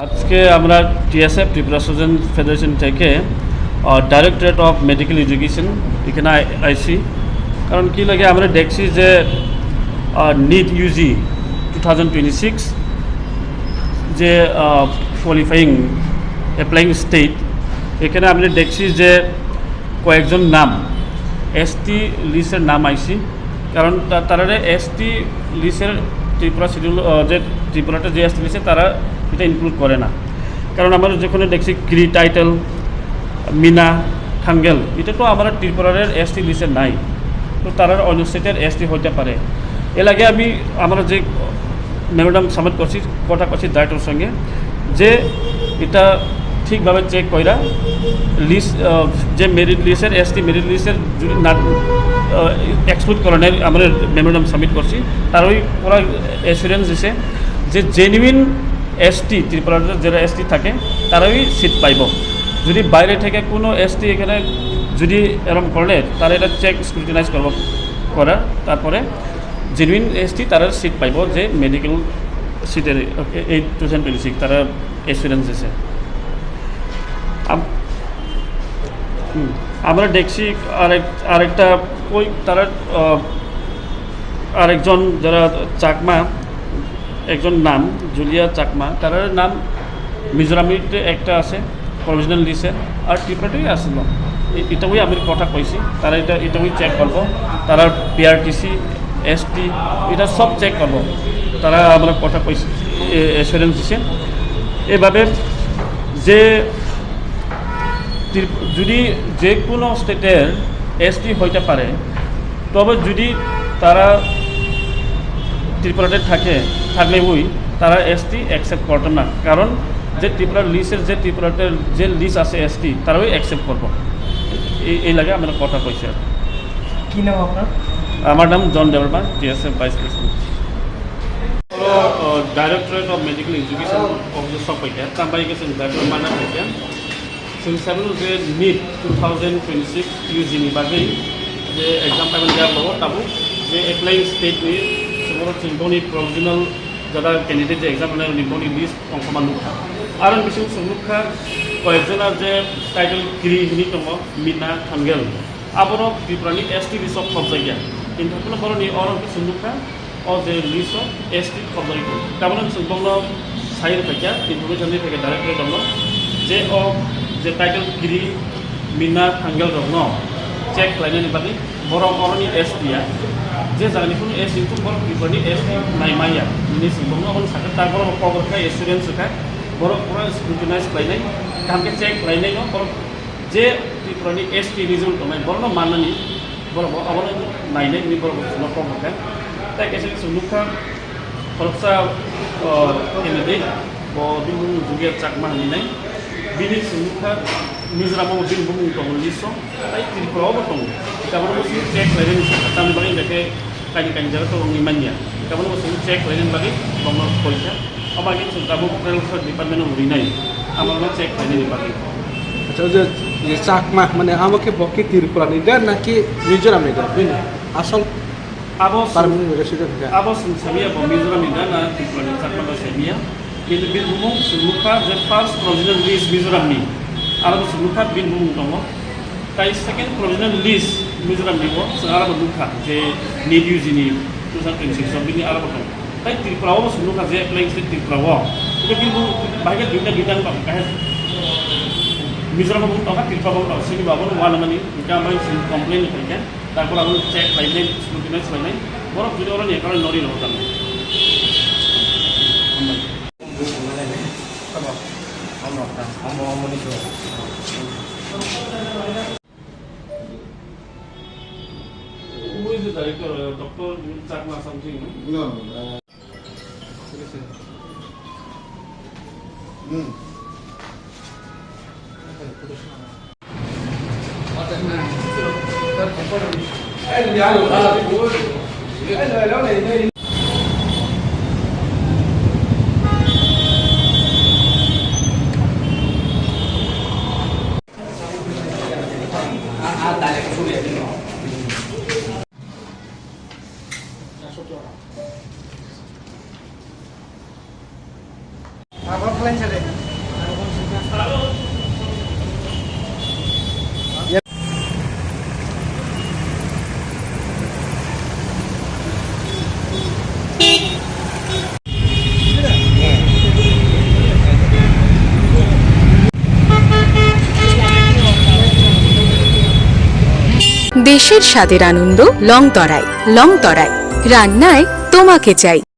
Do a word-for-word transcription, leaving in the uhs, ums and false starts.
আজকে আমরা টিএসএফ, Tripura student federation থেকে, আহ, ডাইরেক্টরেট অফ মেডিকেল এডুকেশন এখানে আই-, আইছি। কারণ কি লাগে, আমরা দেখছি যে, আহ, NEET UG two thousand twenty six যে, আহ, কোয়ালিফাইং অ্যাপ্লাইং স্টেট, এখানে আমরা দেখছি যে কয়েকজন নাম এসটি লিস্টের নাম আইছি। কারণ তা-, তারারে এসটি লিস্টের ত্রিপুরা শিডিউল, আহ, যে ত্রিপুরাতে যে এসটি লিস্টে তারা এটা ইনক্লুড করে না। কারণ আমরা যেখানে দেখছি ক্রি টাইটেল, মিনা, থাঙ্গেল, এটা তো আমরা ত্রিপুরার এসটি লিস্টে নাই। তো তারা অন্য স্টেটের এসটি হইতে পারে। এর আগে আমি, আমরা যে মেমোরান্ডাম সাবমিট করছি, কথা করছি ডাইরেক্টর সঙ্গে যে এটা ঠিকভাবে চেক কইরা লিস্ট, আহ, যে মেরিট লিস্টের, এসটি মেরিট লিস্টের যদি না, আহ, এক্সক্লুড করানোর আমরা মেমোরান্ডাম সাবমিট করছি, তার ওই ওরা অ্যাসুরেন্স দিছে যে জেনুইন এসটি ত্রিপুরাতে যারা এসটি থাকে তারাই সিট পাইব। যদি বাইরে থেকে কোনো এসটি এখানে যদি এরম করলে তারা এটা চেক স্ক্রুটিনাইজ করবো, করার তারপরে জেনুইন এসটি তারা সিট পাইব যে মেডিকেল সিটের এই টু থাউজেন্ড টোয়েন্টি সিক্স তারা অ্যাসুরেন্স দিছে। আম-, হুম, আমরা দেখছি আরেক, আরেকটা ওই তারা, আহ, আরেকজন যারা চাকমা, একজন নাম জুলিয়া চাকমা, তার নাম মিজোরামে একটা আছে প্রভিশনাল লিস্টে, আর ত্রিপুরাতেই আসলো। এ-, এটাই আমি কথা কইছি, তারা এটা, এটাই চেক করবো। তারা পিআরটিসি, এসটি, এটা সব চেক করবো। তারা আমরা কথা কইছি, এ-, অ্যাসুরেন্স দিছে। এভাবে যে ত্রিপ-, যদি যে কোনো স্টেটের এসটি হইতে পারে, তবে যদি তারা ত্রিপুরাতে থাকে, থাকলে ওই তারা এসটি অ্যাকসেপ্ট করতাম না, কারণ যে ত্রিপুরার লিস্টের, যে ত্রিপুরাতে যে লিস্ট আছে এসটি, তারা ওই অ্যাকসেপ্ট করবো। এই, এই লাগে আমরা কথা কইছি আর কি। কি নাম আপনার? আমার নাম John Debbarma, TSF vice president. Directorate of Medical Education office sokpaikha, tambaikhe chwng director mana phaikha. Chwng saimano je NEET two thousand twenty-six U G ni bagwi je exam paimani yak logo tabuk je applying state ni chwngno chwng boni provisional jada candidate je exam rwnai rokni boni list tongkhoma nukha. Aro bising chwng nukha koyekjona je title Kiri hinwi tongo, Mina Thangel. Aborok Tripura ni S T list o khobjakya. Kintu haphano boroni oro khe chwng nukha, o je list o S T khobjagwi tongo. Tabukno chwng bokno sai rwphaikha, information rwphaikha directorate rokno, je o je title Kiri, Mina Thangel rokno check khlainani bagwi borok oroni S T ya. Je jagani phano S T wngkhe borok Tripura ni S T nai manya hinwi chwng bokno obono sakha, ta borok kok rwkha, assurance rwkha, borok pura scrutinize khlainai, kaham khe check khlainai no borok. Je Tripura ni S T eligible tongnai, borokno mannani, borok bo abono nainai hinwi borok bo chwngno kok rwkha. Tai kaisa kaisa nukha, khoroksa, o, candidate, bo bini bumung Julia Chakma hinwi nai. Bini chwng nukha, Mizoram o bini bumung tongo list o, tai Tripura o bo tongo. Tabukno bo chwng check khlainani sakha, tamni bagwi hwnkhe kaini kaini jaga to wngwi manya. Tabukno bo chwng check khlainani bagwi bokno koikha. Omo hai khe chwng tabuk Tribal Welfare Department no rinai. Amo no check khlainani bagwi. Acha, o je, je Chakma, mane amo khe bo khe Tripura ni da, naki Mizoram ni da, bini asol Abo chwng, permanent resident da? Abo chwng samiya bo Mizoram ni da na Tripura ni Chakma da samiya. Kintu bini bumung chwng nukha je first provisional list Mizoram ni. Aro bo chwng nukha bini bumung tongo. Tai second provisional list Mizoram ni bo chwng aro bo nukha je NEET U G ni two thousand twenty-six o bini aro bo tongo. Tai Tripura o bo chwng nukha je applying state Tripura o. Ito kintu bahai khe duita duita ni bagwi kaham. Mizoram o bo tongkha, Tripura o bo tongkha, sini bo abono uanamani, hwnkhe ang bai chwng complain ni phaikha. Tarpor abono check khlainai, scrutinize khlainai. Borok jodi oroni account nori rw tamo. Hambai. Who is the director? Uh, Doctor Chakma something, no? No, no, uh, Hmm. দেশের স্বাদের আনন্দ লং তরাই। লং তরাই, রান্নায় তোমাকে চাই।